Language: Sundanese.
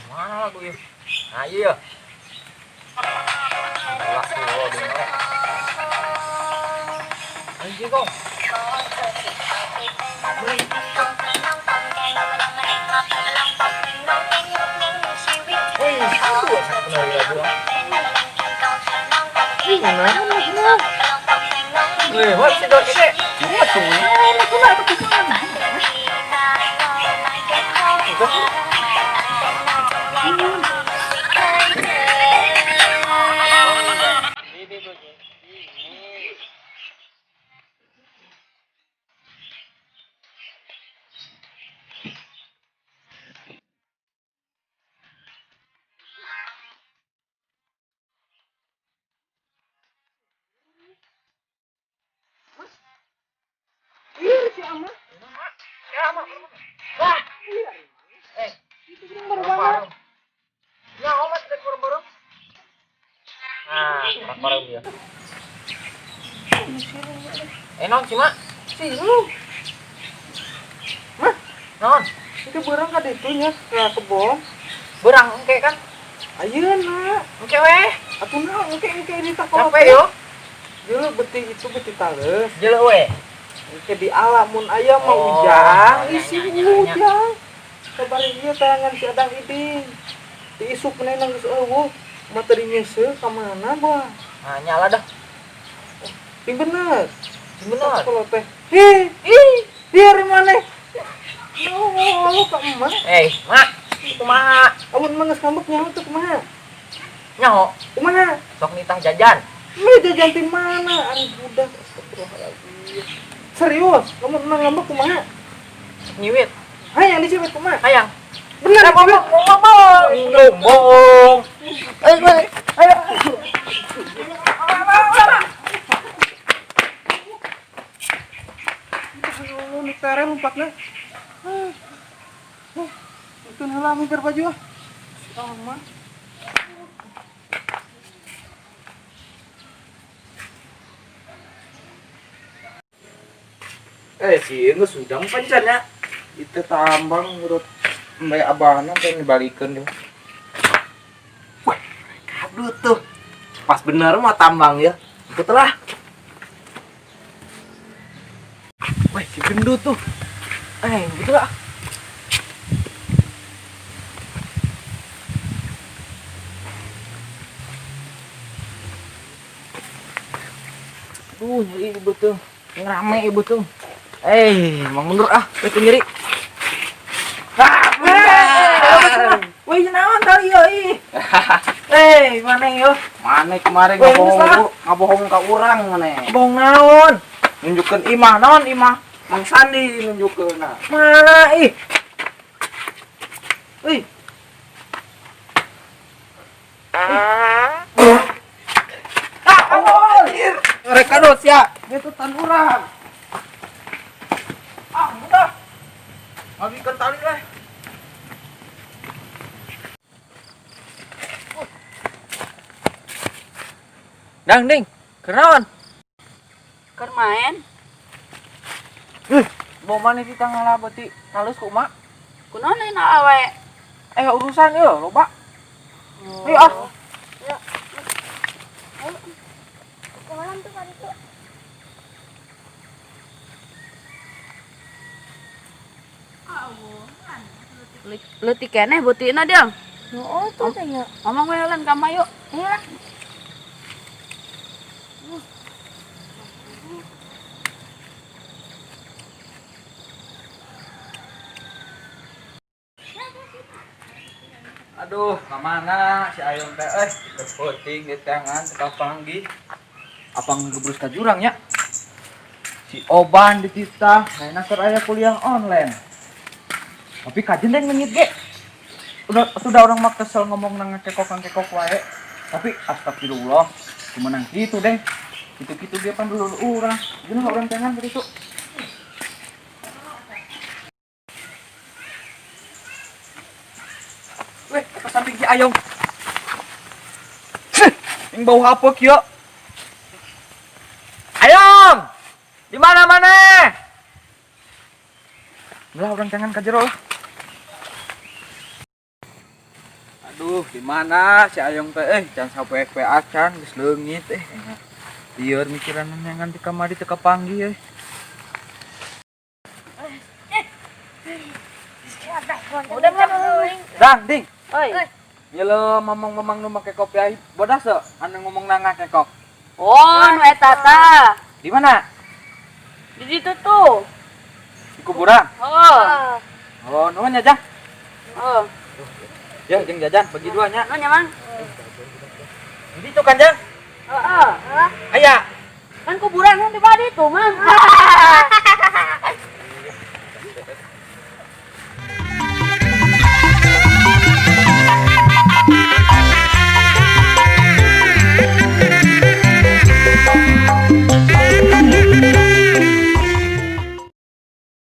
Mana lagu ieu? Nah, iya. Lagu waduh. Anjing kong. Wih, itu benar lagu. Ih, mana mana. Wih, wah si dot ini. Cuma tuh, aku nak tuh. Wah. Eh, Baru banget. Ya, omat rek bareng-bareng. Nah, bareng ya. Eh, non sih, Mak? Si lu. Mah, Non, itu berang ka ditu nya ka kebon. Berang engke kan? Ayeuna. Engke weh. Atuh naon engke engke di takolot. Capek yo. Dulu beti itu beti tales. Jelek we. Engke di ala mun aya mah Oh, ujang, nya, isi nya, nya, nya. ujang. Kabari ieu tayangan si Adang Iding. Di isuk meneh geus euweuh. Mah teu nyeuseuh ka mana bah? Nah, nyala dah. Sing bener. Sing bener. Kalau teh. Hi, Ih. biar maneh. Oh, ka emak. Eh, Mak. Kumaha? Amun emang geus ngambek nyaho tuh kumaha? Nyaho, Kumaha? Sok nitah jajan. Ini jajan di mana? Anu budak astagfirullahaladzim. Serius, kamu emang ngambek kumaha? Nyiwit. Hayang diciwit kumaha? Hayang. Bener Eh, diciwit. bohong, bohong, bohong. Eh, eh, ayo. Aduh, nu tere lompatna. Ah. Ah, itu heula mikir baju ah. Si Ahmad. Eh, si geus sudang pancan ya. Itu tambang menurut Mbak Abahna pengen dibalikeun dia. Wah, kadut tuh. Pas bener mah tambang ya. Ikut lah. Wah, si gendut tuh. Eh, betul lah. Aduh, nyeri ibu tuh. Ngerame ibu tuh. Eh, emang mundur ah, itu nyeri. Ah, bener. Wih, naon tadi yo ih. Eh, mana yo? Mana kemarin Weh, ngabohong geus lah. lu, ngabohong ka urang mana? Bohong naon? Nunjukkeun imah naon imah? Mang Sandi nunjukkeun nah. Mana ih? Ih. Ah, Anjir, mereka dos ya. Itu tan urang. Ah, udah. Ngabikeun tali lah. Dang, ding. Kenaon? Keur main. Bawa mana di tanggal beti halus kumaha? Kunaon ayeuna awe? Eh, urusan yo, loba. Ayo ah. Ya. Ayo. Kemarin tuh kan itu. Leutik keneh beutina dia. Oh, tuh teh nya. Ngomong we lan ka Mayu. Ayo lah. Aduh, kemana si Ayom teh? Eh, penting di tangan tukang panggih. Apa ngegebrus ka jurang ya? Si Oban dititah, nah keur aya kuliah online. Tapi kajen deh ngenyit ge. Udah sudah orang mah kesel ngomong nang kekok wae. Tapi astagfirullah, kumenang kitu deh. Kitu-kitu dia pan dulur urang. Geuna urang tangan ka ditu. Weh, ke samping si Ayong. Yang bau hapok kieu. Ayong! Di mana mana? Lah urang tangan ka jero lah. Aduh, di mana si Ayong teh eh can sampai poe acan geus leungit eh. Lieur mikiran ngan di kamari teu kapanggih eh. Udah kan. Dang, ding. Oi. Nyele mamang-mamang nu make kopi ai bodas teu anu ngomong nang ngakekok. Oh, nu eta tah. Di mana? Di ditu tuh. Di kuburan. Oh. Oh, nuhun ya, Jang. Oh. Ya, jeung jajan bagi dua nya. Nuhun ya, Mang. Di ditu kan, Jang? Heeh. Aya. Kan kuburan kan di bawah itu, Mang.